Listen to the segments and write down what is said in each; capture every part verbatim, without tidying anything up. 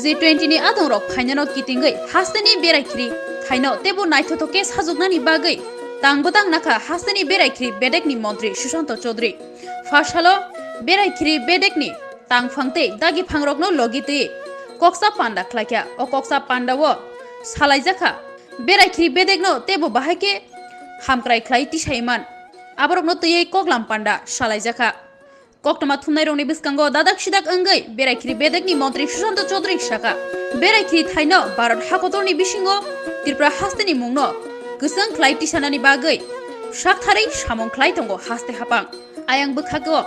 G twenty ni adongrok phainano kitingwi hasteni berai khiri thaino teibo naithothok khe sajwknani bagwi tang bwtang nakha hasteni berai khiri bedekni montri Sushanta Chaudhary. Pha salo berai khiri bedekni tangphang tei dagi phangrokno logi twi koksa panda khlaikha. O koksa pandao salaijakha berai khiri bedekno teibo bahai khe hamkrai khlai tisaiman aborokno twiwi koklam panda salaijakha. Koktwma thumnairokni bwskango dadak sidak wngwi berai khiri bedekni montri Sushanta Chaudhary sakha, berai khiri thaino Bharat hakotorni bisingo Tripura hasteni mungno kwchwng khlai tisanani bagwi saktharwi samung khlai tongo haste haphang. Ayang bwkhago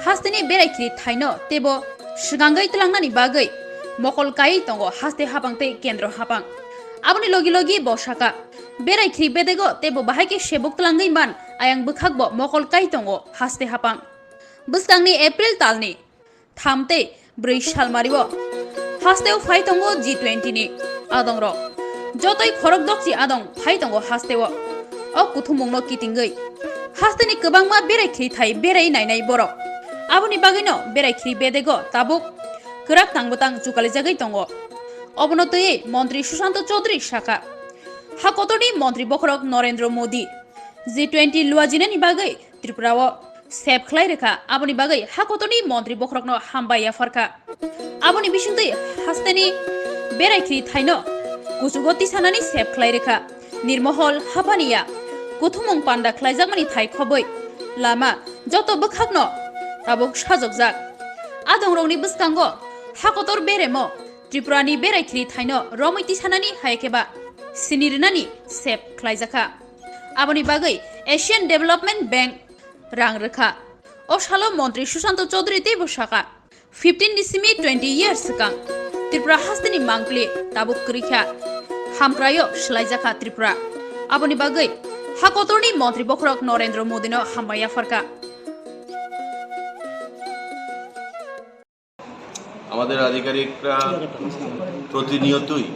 hasteni berai khiri thaino teibo swkangwi twlangnani bagwi mokol kaiwi tongo haste haphang tei kendro haphang. Aboni logi logi bo sakha, berai khiri bedego teibo bahai khe sebuk twlangwi man ayang bwkhakbo mokol kai tongo haste haphang. Bwskangni April talni tham tei bwrwi salmario hasteo phai tongo G twenty ni adongrok. Jotoi khorok dokchi adong phai tongo hasteo. O kuthumungno kitingwi hasteni kwbangma berai khiri thai berai nainai borok. Aboni bagwino berai khiri bedego tabuk kwrak tang bwtang chukalijagwi tongo. Obono twiwi montri Sushanta Chaudhary sakha, hakotorni montri bokhorok Narendra Modi G twenty luajinani bagwi Tripura o sep khlai rwkha, aboni bagwi hakotorni montri bokhorokno hambai yapharkha. Aboni bisingtwi hasteni berai khiri thaino kuchugo tisanani sep khlai rwkha. Nirmohol haphani ya kuthumung panda khlaijakmani thai khobwi lama joto bwkhakno tabuk sajokjak. Adongrokni bwskango hakotor beremo Tripurani berai khiri thaino romwi tisanani hai khe ba sini rwnani sep khlaijakha. Aboni bagwi Asian Development Bank rang rwkha. O salo montri Sushanta Chaudhary teibo sakha, fifteen ni simi twenty years swkang Tripura hasteni mangpili tabuk kwrwikha, hamkraio swlaijakha Tripura. Aboni bagwi hakotorni montri bokhorok Narendra Modino hambai yapharkha. আমাদের আধিকারিকরা প্রতিনিয়তই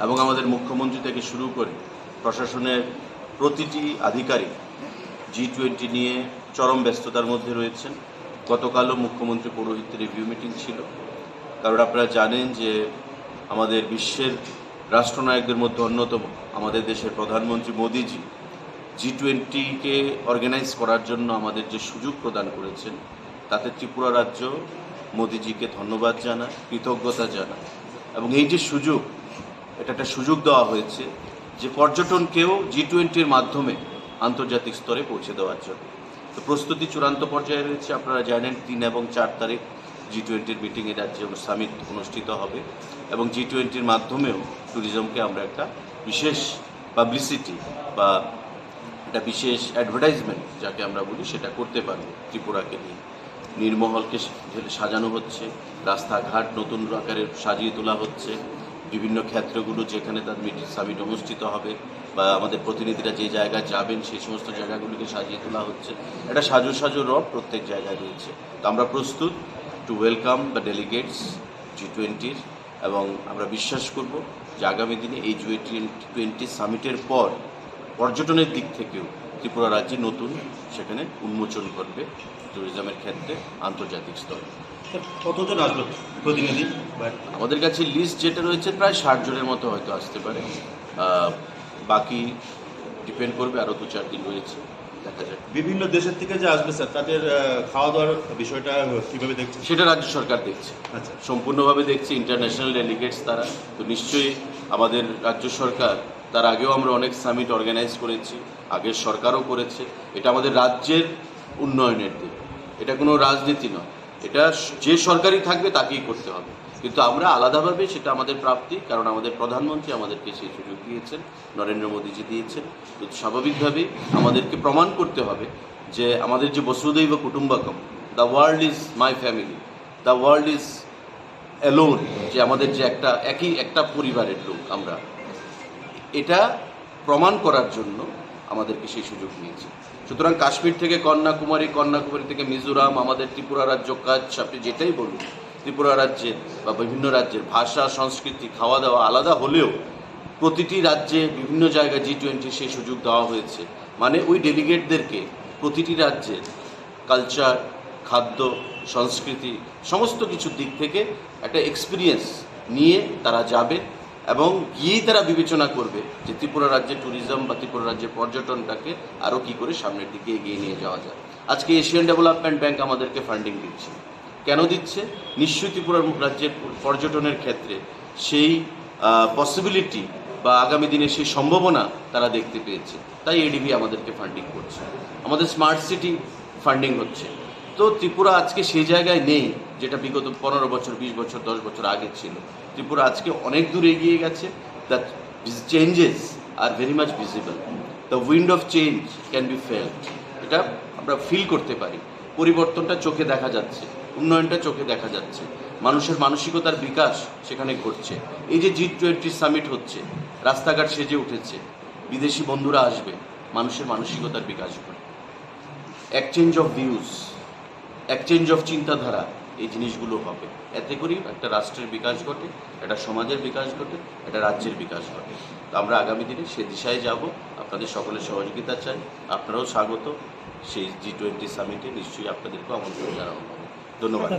এবং আমাদের মুখ্যমন্ত্রী থেকে শুরু করে প্রশাসনের প্রতিটি আধিকারিক জি টোয়েন্টি নিয়ে চরম ব্যস্ততার মধ্যে রয়েছেন। গতকালও মুখ্যমন্ত্রী পৌরোহিত্যে রিভিউ মিটিং ছিল, কারণ আপনারা জানেন যে আমাদের বিশ্বের রাষ্ট্রনায়কদের মধ্যে অন্যতম আমাদের দেশের প্রধানমন্ত্রী মোদিজি জি টোয়েন্টিকে অর্গানাইজ করার জন্য আমাদের যে সুযোগ প্রদান করেছেন, তাতে ত্রিপুরা রাজ্য মোদিজিকে ধন্যবাদ জানায়, কৃতজ্ঞতা জানায়। এবং এই যে সুযোগ, এটা একটা সুযোগ দেওয়া হয়েছে যে পর্যটনকেও জি টোয়েন্টির মাধ্যমে আন্তর্জাতিক স্তরে পৌঁছে দেওয়ার জন্য। তো প্রস্তুতি চূড়ান্ত পর্যায়ে রয়েছে। আপনারা জানেন, তিন এবং চার তারিখ জি টোয়েন্টির মিটিং, এ রাজ্যে অনু-, সামিট অনুষ্ঠিত হবে এবং জি টোয়েন্টির মাধ্যমেও ট্যুরিজমকে আমরা একটা বিশেষ পাবলিসিটি বা একটা বিশেষ অ্যাডভার্টাইজমেন্ট, যাকে আমরা বলি, সেটা করতে পারবো ত্রিপুরাকে নিয়ে। নীরমহলকে সা-, সাজানো হচ্ছে, রাস্তাঘাট নতুন আকারে সাজিয়ে তোলা হচ্ছে, বিভিন্ন ক্ষেত্রগুলো যেখানে তার মিটিং সামিট অনুষ্ঠিত হবে বা আমাদের প্রতিনিধিরা যে জায়গায় যাবেন সেই সমস্ত জায়গাগুলিকে সাজিয়ে তোলা হচ্ছে। একটা সাজো সাজো রব প্রত্যেক জায়গায় রয়েছে। তো আমরা প্রস্তুত টু ওয়েলকাম দ্য ডেলিগেটস জি টোয়েন্টির, এবং আমরা বিশ্বাস করব যে আগামী দিনে এই জি টোয়েন্টি সামিটের পর পর্যটনের দিক থেকেও ত্রিপুরা রাজ্যে নতুন সেখানে উন্মোচন ঘটবে ট্যুরিজমের ক্ষেত্রে আন্তর্জাতিক স্তরে। স্যার, কতজন আসবে প্রতিনিধি? আমাদের কাছে লিস্ট যেটা রয়েছে, প্রায় ষাট জনের মতো হয়তো আসতে পারে। আহ, বাকি ডিপেন্ড করবে, আরও দু চার দিন রয়েছে, দেখা যাক। বিভিন্ন দেশের থেকে যে আসবে স্যার, তাদের, আহ, খাওয়া দাওয়ার বিষয়টা কিভাবে দেখছেন? সেটা রাজ্য সরকার দেখছে। আচ্ছা। সম্পূর্ণভাবে দেখছে, ইন্টারন্যাশনাল ডেলিগেটস তারা। তো নিশ্চয়ই আমাদের রাজ্য সরকার, তার আগেও আমরা অনেক সামিট অর্গানাইজ করেছি, আগের সরকারও করেছে। এটা আমাদের রাজ্যের উন্নয়নের দিক, এটা কোনো রাজনীতি নয়। এটা যে সরকারই থাকবে তাকেই করতে হবে, কিন্তু আমরা আলাদাভাবে, সেটা আমাদের প্রাপ্তি, কারণ আমাদের প্রধানমন্ত্রী আমাদেরকে সেই সুযোগ দিয়েছেন, নরেন্দ্র মোদীজি দিয়েছেন। তো স্বাভাবিকভাবেই আমাদেরকে প্রমাণ করতে হবে যে আমাদের যে বসুধৈব কুটুম্বাকম, the world is my family, the world is alone, যে আমাদের যে একটা, একই একটা পরিবারের লোক আমরা, এটা প্রমাণ করার জন্য আমাদেরকে সেই সুযোগ দিয়েছে। সুতরাং কাশ্মীর থেকে কন্যাকুমারী, কন্যাকুমারী থেকে মিজোরাম, আমাদের ত্রিপুরা রাজ্য, কাছ, আপনি যেটাই বলুন, ত্রিপুরা রাজ্যের বা বিভিন্ন রাজ্যের ভাষা, সংস্কৃতি, খাওয়া দাওয়া আলাদা হলেও প্রতিটি রাজ্যে বিভিন্ন জায়গায় জি টোয়েন্টি সেই সুযোগ দেওয়া হয়েছে। মানে ওই ডেলিগেটদেরকে প্রতিটি রাজ্যের কালচার, খাদ্য, সংস্কৃতি, সমস্ত কিছুর দিক থেকে একটা এক্সপিরিয়েন্স নিয়ে তারা যাবে এবং গিয়েই তারা বিবেচনা করবে যে ত্রিপুরা রাজ্যে ট্যুরিজম বা ত্রিপুরা রাজ্যের পর্যটনটাকে আরও কী করে সামনের দিকে এগিয়ে নিয়ে যাওয়া যায়। আজকে এশিয়ান ডেভেলপমেন্ট ব্যাংক আমাদেরকে ফান্ডিং দিচ্ছে। কেন দিচ্ছে? নিশ্চয়ই ত্রিপুরা রাজ্যের পর্যটনের ক্ষেত্রে সেই পসিবিলিটি বা আগামী দিনে সেই সম্ভাবনা তারা দেখতে পেয়েছে, তাই এডিবি আমাদেরকে ফান্ডিং করছে। আমাদের স্মার্ট সিটি ফান্ডিং হচ্ছে। তো ত্রিপুরা আজকে সেই জায়গায় নেই যেটা বিগত পনেরো বছর, বিশ বছর, দশ বছর আগে ছিল। ত্রিপুরা আজকে অনেক দূর এগিয়ে গেছে। The changes are very much visible. The wind of change can be felt. এটা আমরা ফিল করতে পারি। পরিবর্তনটা চোখে দেখা যাচ্ছে, উন্নয়নটা চোখে দেখা যাচ্ছে, মানুষের মানসিকতার বিকাশ সেখানে ঘটছে। এই যে জি টোয়েন্টি সামিট হচ্ছে, রাস্তাঘাট সেজে উঠেছে, বিদেশি বন্ধুরা আসবে, মানুষের মানসিকতার বিকাশ ঘটবে। Exchange of views, exchange of চিন্তাধারা, এই জিনিসগুলো হবে। এতে করেই একটা রাষ্ট্রের বিকাশ ঘটে, একটা সমাজের বিকাশ ঘটে, একটা রাজ্যের বিকাশ ঘটে। তো আমরা আগামী দিনে সে দিশায় যাব। আপনাদের সকলের সহযোগিতা চাই। আপনারাও স্বাগত। সেই জি টোয়েন্টি সামিটে নিশ্চয়ই আপনাদেরকে আমন্ত্রণ জানানো হবে। ধন্যবাদ।